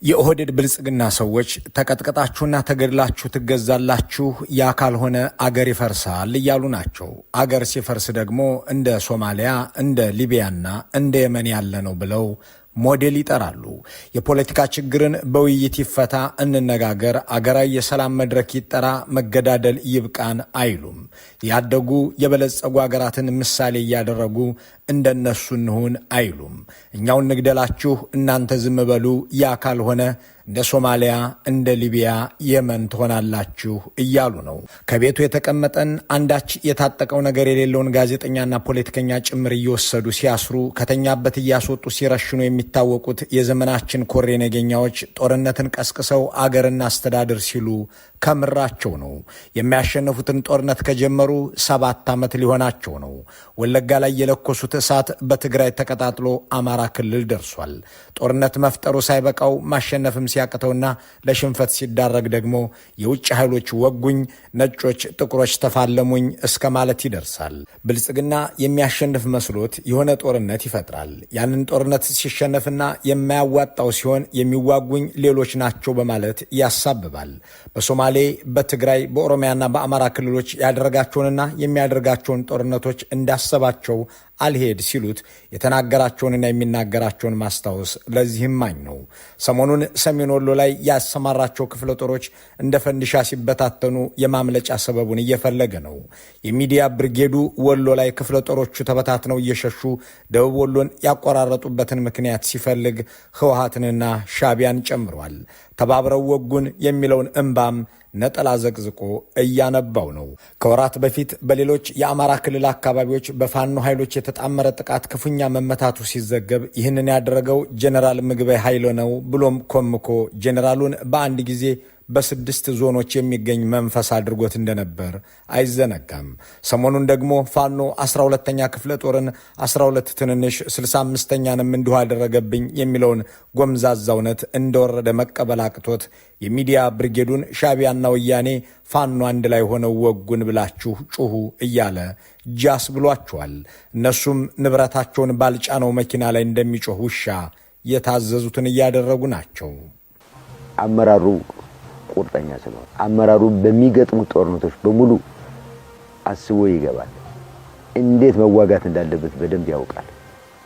የኦህዴድ ብልጽግና ሰዎች ተቀጥቅጣችሁና ተገድላችሁ ትገዛላችሁ፣ ያ ካልሆነ አገር ይፈርሳል እያሉ ናቸው። አገር ሲፈርስ ደግሞ እንደ ሶማሊያ፣ እንደ ሊቢያና እንደ የመን ያለ ነው ብለው ሞዴል ይጠራሉ። የፖለቲካ ችግርን በውይይት ይፈታ፣ እንነጋገር፣ አገራዊ የሰላም መድረክ ይጠራ፣ መገዳደል ይብቃን አይሉም። ያደጉ የበለጸጉ አገራትን ምሳሌ እያደረጉ እንደነሱ እንሁን አይሉም። እኛው እንግደላችሁ፣ እናንተ ዝም በሉ፣ ያ ካልሆነ እንደ ሶማሊያ፣ እንደ ሊቢያ፣ የመን ትሆናላችሁ እያሉ ነው። ከቤቱ የተቀመጠን አንዳች የታጠቀው ነገር የሌለውን ጋዜጠኛና ፖለቲከኛ ጭምር እየወሰዱ ሲያስሩ፣ ከተኛበት እያስወጡ ሲረሽኑ የሚታወቁት የዘመናችን ኮሬ ነገኛዎች ጦርነትን ቀስቅሰው አገርና አስተዳድር ሲሉ ከምራቸው ነው። የሚያሸንፉትን ጦርነት ከጀመሩ 7 ዓመት ሊሆናቸው ነው። ወለጋ ላይ የለኮሱት እሳት በትግራይ ተቀጣጥሎ አማራ ክልል ደርሷል። ጦርነት መፍጠሩ ሳይበቃው ማሸነፍም ሲያቅተውና ለሽንፈት ሲዳረግ ደግሞ የውጭ ኃይሎች ወጉኝ፣ ነጮች ጥቁሮች ተፋለሙኝ እስከ ማለት ይደርሳል። ብልጽግና የሚያሸንፍ መስሎት የሆነ ጦርነት ይፈጥራል። ያንን ጦርነት ሲሸነፍና የማያዋጣው ሲሆን የሚዋጉኝ ሌሎች ናቸው በማለት ያሳብባል። በሶማሌ፣ በትግራይ፣ በኦሮሚያና በአማራ ክልሎች ያደረጋቸውንና የሚያደርጋቸውን ጦርነቶች እንዳሰባቸው አልሄድ ሲሉት የተናገራቸውንና የሚናገራቸውን ማስታወስ ለዚህም ማኝ ነው። ሰሞኑን ሰሜን ወሎ ላይ ያሰማራቸው ክፍለ ጦሮች እንደ ፈንዲሻ ሲበታተኑ የማምለጫ ሰበቡን እየፈለገ ነው። የሚዲያ ብርጌዱ ወሎ ላይ ክፍለ ጦሮቹ ተበታትነው እየሸሹ ደቡብ ወሎን ያቆራረጡበትን ምክንያት ሲፈልግ ህወሓትንና ሻቢያን ጨምሯል። ተባብረው ወጉን የሚለውን እምባም ነጠላ ዘቅዝቆ እያነባው ነው። ከወራት በፊት በሌሎች የአማራ ክልል አካባቢዎች በፋኖ ኃይሎች የተጣመረ ጥቃት ክፉኛ መመታቱ ሲዘገብ ይህንን ያደረገው ጀኔራል ምግበይ ኃይለ ነው ብሎም ኮምኮ ጀኔራሉን በአንድ ጊዜ በ6 ዞኖች የሚገኝ መንፈስ አድርጎት እንደነበር አይዘነጋም። ሰሞኑን ደግሞ ፋኖ 12ኛ ክፍለ ጦርን 12 ትንንሽ 65ኛንም እንዲሁ አደረገብኝ የሚለውን ጎምዛዛ እውነት እንደወረደ መቀበል አቅቶት የሚዲያ ብርጌዱን ሻቢያና ወያኔ ፋኖ አንድ ላይ ሆነው ወጉን ብላችሁ ጩሁ እያለ ጃስ ብሏቸዋል። እነሱም ንብረታቸውን ባልጫነው መኪና ላይ እንደሚጮህ ውሻ የታዘዙትን እያደረጉ ናቸው። አመራሩ ቁርጠኛ ስለሆነ አመራሩ በሚገጥሙት ጦርነቶች በሙሉ አስቦ ይገባል። እንዴት መዋጋት እንዳለበት በደንብ ያውቃል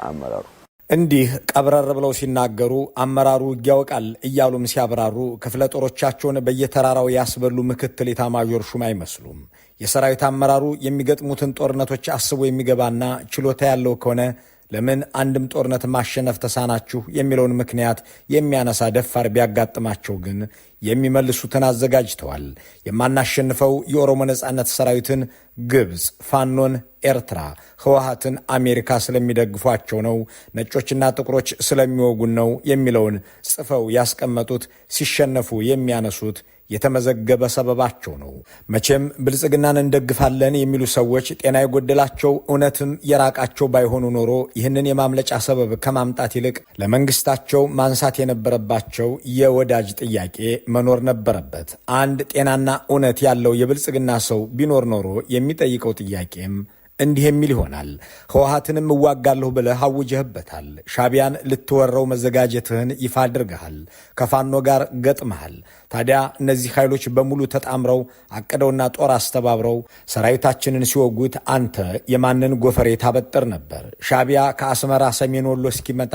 አመራሩ። እንዲህ ቀብረር ብለው ሲናገሩ አመራሩ ያውቃል እያሉም ሲያብራሩ ክፍለ ጦሮቻቸውን በየተራራው ያስበሉ ምክትል ኤታማዦር ሹም አይመስሉም። የሰራዊት አመራሩ የሚገጥሙትን ጦርነቶች አስቦ የሚገባና ችሎታ ያለው ከሆነ ለምን አንድም ጦርነት ማሸነፍ ተሳናችሁ የሚለውን ምክንያት የሚያነሳ ደፋር ቢያጋጥማቸው ግን የሚመልሱትን አዘጋጅተዋል። የማናሸንፈው የኦሮሞ ነጻነት ሰራዊትን ግብፅ፣ ፋኖን ኤርትራ፣ ህወሓትን አሜሪካ ስለሚደግፏቸው ነው፣ ነጮችና ጥቁሮች ስለሚወጉን ነው የሚለውን ጽፈው ያስቀመጡት ሲሸነፉ የሚያነሱት የተመዘገበ ሰበባቸው ነው። መቼም ብልጽግናን እንደግፋለን የሚሉ ሰዎች ጤና የጎደላቸው እውነትም የራቃቸው ባይሆኑ ኖሮ ይህንን የማምለጫ ሰበብ ከማምጣት ይልቅ ለመንግስታቸው ማንሳት የነበረባቸው የወዳጅ ጥያቄ መኖር ነበረበት። አንድ ጤናና እውነት ያለው የብልጽግና ሰው ቢኖር ኖሮ የሚጠይቀው ጥያቄም እንዲህ የሚል ይሆናል። ህወሓትንም እዋጋለሁ ብለህ አውጀህበታል። ሻቢያን ልትወረው መዘጋጀትህን ይፋ አድርገሃል። ከፋኖ ጋር ገጥመሃል። ታዲያ እነዚህ ኃይሎች በሙሉ ተጣምረው አቅደውና ጦር አስተባብረው ሰራዊታችንን ሲወጉት አንተ የማንን ጎፈሬ ታበጥር ነበር? ሻቢያ ከአስመራ ሰሜን ወሎ እስኪመጣ፣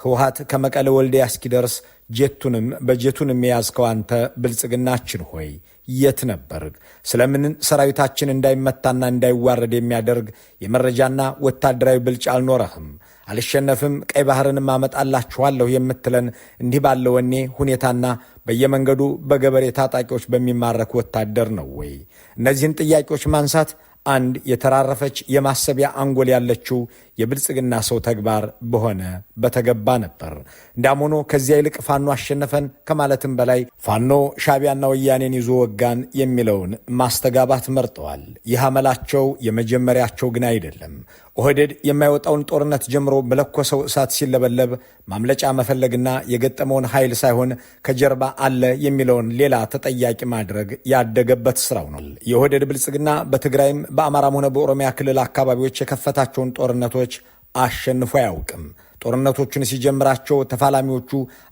ህወሓት ከመቀለ ወልዲያ እስኪደርስ ጄቱንም በጀቱንም የያዝከው አንተ ብልጽግናችን ሆይ የት ነበር? ስለምን ሰራዊታችን እንዳይመታና እንዳይዋረድ የሚያደርግ የመረጃና ወታደራዊ ብልጫ አልኖረህም? አልሸነፍም፣ ቀይ ባህርንም አመጣላችኋለሁ የምትለን እንዲህ ባለ ወኔ ሁኔታና በየመንገዱ በገበሬ ታጣቂዎች በሚማረክ ወታደር ነው ወይ? እነዚህን ጥያቄዎች ማንሳት አንድ የተራረፈች የማሰቢያ አንጎል ያለችው የብልጽግና ሰው ተግባር በሆነ በተገባ ነበር። እንዳም ሆኖ ከዚያ ይልቅ ፋኖ አሸነፈን ከማለትም በላይ ፋኖ ሻቢያና ወያኔን ይዞ ወጋን የሚለውን ማስተጋባት መርጠዋል። ይህ አመላቸው የመጀመሪያቸው ግን አይደለም። ኦህዴድ የማይወጣውን ጦርነት ጀምሮ በለኮሰው እሳት ሲለበለብ ማምለጫ መፈለግና የገጠመውን ኃይል ሳይሆን ከጀርባ አለ የሚለውን ሌላ ተጠያቂ ማድረግ ያደገበት ስራው ነው። የኦህዴድ ብልጽግና በትግራይም በአማራም ሆነ በኦሮሚያ ክልል አካባቢዎች የከፈታቸውን ጦርነቶች አሸንፎ አያውቅም። ጦርነቶቹን ሲጀምራቸው ተፋላሚዎቹ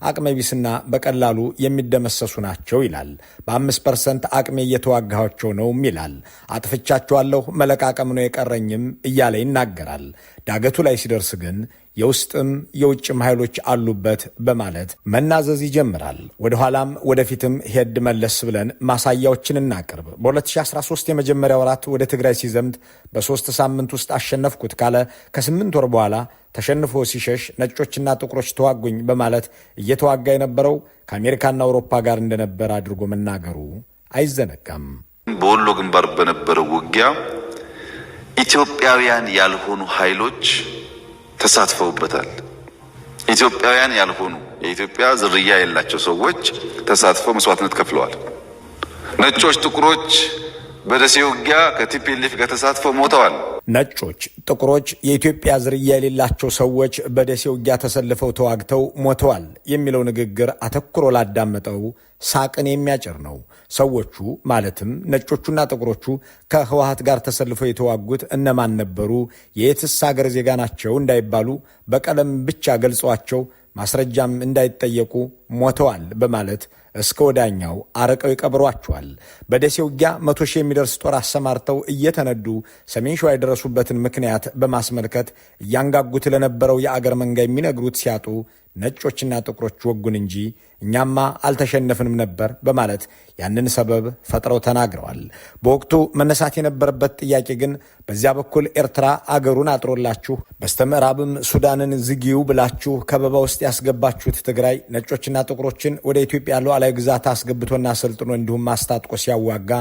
አቅመቢስና በቀላሉ የሚደመሰሱ ናቸው ይላል። በ5% አቅሜ እየተዋጋኋቸው ነውም ይላል። አጥፍቻቸዋለሁ፣ መለቃቀም ነው የቀረኝም እያለ ይናገራል። ዳገቱ ላይ ሲደርስ ግን የውስጥም የውጭም ኃይሎች አሉበት በማለት መናዘዝ ይጀምራል። ወደኋላም ወደፊትም ሄድ መለስ ብለን ማሳያዎችን እናቅርብ። በ2013 የመጀመሪያ ወራት ወደ ትግራይ ሲዘምት በ3 ሳምንት ውስጥ አሸነፍኩት ካለ ከ8 ወር በኋላ ተሸንፎ ሲሸሽ ነጮችና ጥቁሮች ተዋጉኝ በማለት እየተዋጋ የነበረው ከአሜሪካና አውሮፓ ጋር እንደነበር አድርጎ መናገሩ አይዘነጋም። በወሎ ግንባር በነበረው ውጊያ ኢትዮጵያውያን ያልሆኑ ኃይሎች ተሳትፈውበታል። ኢትዮጵያውያን ያልሆኑ፣ የኢትዮጵያ ዝርያ የሌላቸው ሰዎች ተሳትፈው መስዋዕትነት ከፍለዋል። ነጮች፣ ጥቁሮች በደሴ ውጊያ ከ TPLF ጋር ተሳትፈው ሞተዋል። ነጮች፣ ጥቁሮች፣ የኢትዮጵያ ዝርያ የሌላቸው ሰዎች በደሴ ውጊያ ተሰልፈው ተዋግተው ሞተዋል የሚለው ንግግር አተኩሮ ላዳመጠው ሳቅን የሚያጭር ነው። ሰዎቹ ማለትም ነጮቹና ጥቁሮቹ ከህወሀት ጋር ተሰልፈው የተዋጉት እነማን ነበሩ? የየትስ አገር ዜጋ ናቸው እንዳይባሉ በቀለም ብቻ ገልጸዋቸው ማስረጃም እንዳይጠየቁ ሞተዋል በማለት እስከ ወዳኛው አርቀው ይቀብሯቸዋል። በደሴ ውጊያ 100,000 የሚደርስ ጦር አሰማርተው እየተነዱ ሰሜን ሸዋ የደረሱበትን ምክንያት በማስመልከት እያንጋጉት ለነበረው የአገር መንጋ የሚነግሩት ሲያጡ ነጮችና ጥቁሮች ወጉን እንጂ እኛማ አልተሸነፍንም ነበር በማለት ያንን ሰበብ ፈጥረው ተናግረዋል። በወቅቱ መነሳት የነበረበት ጥያቄ ግን በዚያ በኩል ኤርትራ አገሩን አጥሮላችሁ በስተምዕራብም ሱዳንን ዝጊው ብላችሁ ከበባ ውስጥ ያስገባችሁት ትግራይ ነጮችና ጥቁሮችን ወደ ኢትዮጵያ ሉዓላዊ ግዛት አስገብቶና አሰልጥኖ እንዲሁም አስታጥቆ ሲያዋጋ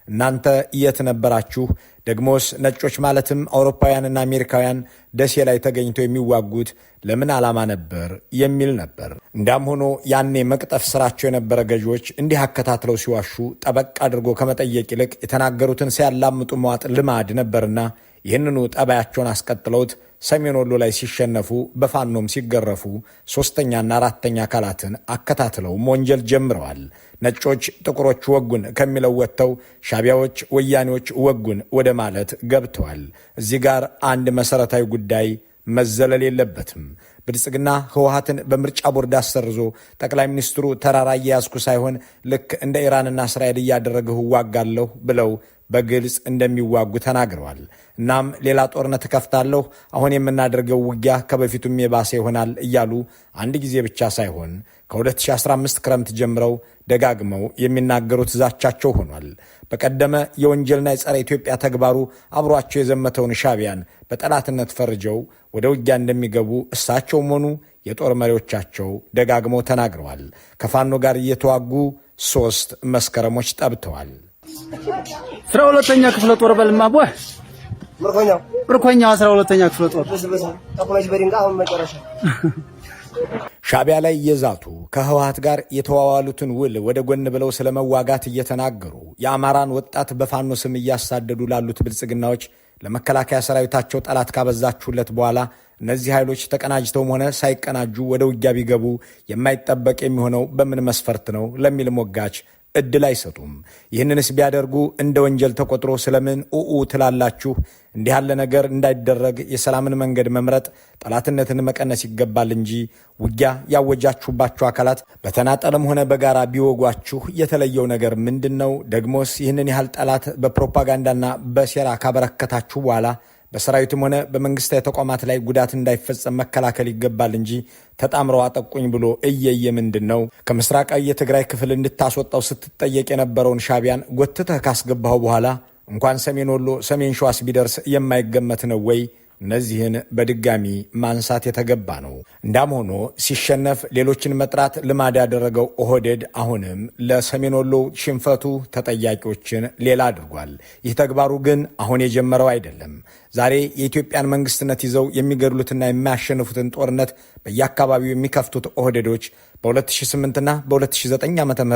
እናንተ የት ነበራችሁ? ደግሞስ ነጮች ማለትም አውሮፓውያንና አሜሪካውያን ደሴ ላይ ተገኝተው የሚዋጉት ለምን ዓላማ ነበር የሚል ነበር። እንዲያም ሆኖ ያኔ መቅጠፍ ስራቸው የነበረ ገዢዎች እንዲህ አከታትለው ሲዋሹ ጠበቅ አድርጎ ከመጠየቅ ይልቅ የተናገሩትን ሲያላምጡ መዋጥ ልማድ ነበርና ይህንኑ ጠባያቸውን አስቀጥለውት ሰሜን ወሎ ላይ ሲሸነፉ፣ በፋኖም ሲገረፉ ሶስተኛና አራተኛ አካላትን አከታትለው መወንጀል ጀምረዋል። ነጮች ጥቁሮች ወጉን ከሚለው ወጥተው ሻቢያዎች፣ ወያኔዎች ወጉን ወደ ማለት ገብተዋል። እዚህ ጋር አንድ መሰረታዊ ጉዳይ መዘለል የለበትም። ብልጽግና ህወሀትን በምርጫ ቦርድ አሰርዞ ጠቅላይ ሚኒስትሩ ተራራ እየያዝኩ ሳይሆን ልክ እንደ ኢራንና እስራኤል እያደረግሁ እዋጋለሁ ብለው በግልጽ እንደሚዋጉ ተናግረዋል። እናም ሌላ ጦርነት እከፍታለሁ፣ አሁን የምናደርገው ውጊያ ከበፊቱም የባሰ ይሆናል እያሉ አንድ ጊዜ ብቻ ሳይሆን ከ2015 ክረምት ጀምረው ደጋግመው የሚናገሩት ዛቻቸው ሆኗል። በቀደመ የወንጀልና የጸረ ኢትዮጵያ ተግባሩ አብሯቸው የዘመተውን ሻቢያን በጠላትነት ፈርጀው ወደ ውጊያ እንደሚገቡ እሳቸውም ሆኑ የጦር መሪዎቻቸው ደጋግመው ተናግረዋል። ከፋኖ ጋር እየተዋጉ ሶስት መስከረሞች ጠብተዋል። 12ኛ ክፍለ ጦር በልማ ቦይ ምርኮኛው ምርኮኛው 12ኛ ክፍለ ጦር። አሁን መጨረሻ። ሻቢያ ላይ እየዛቱ፣ ከህወሀት ጋር የተዋዋሉትን ውል ወደ ጎን ብለው ስለመዋጋት እየተናገሩ፣ የአማራን ወጣት በፋኖ ስም እያሳደዱ ላሉት ብልጽግናዎች ለመከላከያ ሰራዊታቸው ጠላት ካበዛችሁለት በኋላ እነዚህ ኃይሎች ተቀናጅተውም ሆነ ሳይቀናጁ ወደ ውጊያ ቢገቡ የማይጠበቅ የሚሆነው በምን መስፈርት ነው ለሚል ሞጋች እድል አይሰጡም። ይህንንስ ቢያደርጉ እንደ ወንጀል ተቆጥሮ ስለምን ኡኡ ትላላችሁ? እንዲህ ያለ ነገር እንዳይደረግ የሰላምን መንገድ መምረጥ፣ ጠላትነትን መቀነስ ይገባል እንጂ ውጊያ ያወጃችሁባቸው አካላት በተናጠልም ሆነ በጋራ ቢወጓችሁ የተለየው ነገር ምንድን ነው? ደግሞስ ይህንን ያህል ጠላት በፕሮፓጋንዳና በሴራ ካበረከታችሁ በኋላ በሰራዊትም ሆነ በመንግስታዊ ተቋማት ላይ ጉዳት እንዳይፈጸም መከላከል ይገባል እንጂ ተጣምረው አጠቁኝ ብሎ እየየ ምንድን ነው? ከምስራቃዊ የትግራይ ክፍል እንድታስወጣው ስትጠየቅ የነበረውን ሻቢያን ጎትተህ ካስገባኸው በኋላ እንኳን ሰሜን ወሎ ሰሜን ሸዋስ ቢደርስ የማይገመት ነው ወይ? እነዚህን በድጋሚ ማንሳት የተገባ ነው። እንዳም ሆኖ ሲሸነፍ ሌሎችን መጥራት ልማድ ያደረገው ኦህዴድ አሁንም ለሰሜን ወሎ ሽንፈቱ ተጠያቂዎችን ሌላ አድርጓል። ይህ ተግባሩ ግን አሁን የጀመረው አይደለም። ዛሬ የኢትዮጵያን መንግስትነት ይዘው የሚገድሉትና የማያሸንፉትን ጦርነት በየአካባቢው የሚከፍቱት ኦህዴዶች በ2008ና በ2009 ዓ ም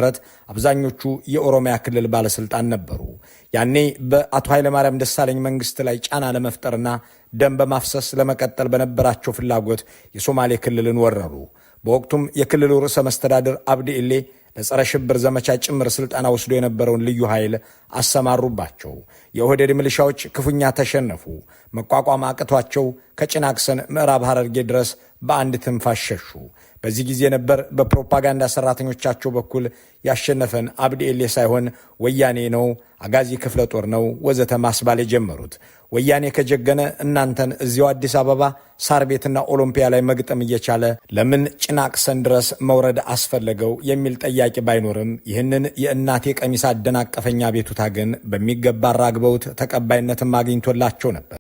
አብዛኞቹ የኦሮሚያ ክልል ባለስልጣን ነበሩ። ያኔ በአቶ ኃይለማርያም ደሳለኝ መንግስት ላይ ጫና ለመፍጠርና ደም በማፍሰስ ለመቀጠል በነበራቸው ፍላጎት የሶማሌ ክልልን ወረሩ። በወቅቱም የክልሉ ርዕሰ መስተዳድር አብዲ ኢሌ በጸረ ሽብር ዘመቻ ጭምር ስልጠና ወስዶ የነበረውን ልዩ ኃይል አሰማሩባቸው። የኦህዴድ ሚሊሻዎች ክፉኛ ተሸነፉ። መቋቋም አቅቷቸው ከጭናክሰን ምዕራብ ሐረርጌ ድረስ በአንድ ትንፋሽ ሸሹ። በዚህ ጊዜ ነበር በፕሮፓጋንዳ ሰራተኞቻቸው በኩል ያሸነፈን አብዲ ኢሌ ሳይሆን ወያኔ ነው፣ አጋዚ ክፍለ ጦር ነው ወዘተ ማስባል የጀመሩት። ወያኔ ከጀገነ እናንተን እዚያው አዲስ አበባ ሳር ቤትና ኦሎምፒያ ላይ መግጠም እየቻለ ለምን ጭናቅሰን ድረስ መውረድ አስፈለገው የሚል ጠያቂ ባይኖርም ይህንን የእናቴ ቀሚስ አደናቀፈኝ አቤቱታ ግን በሚገባ አራግበውት ተቀባይነትም አግኝቶላቸው ነበር።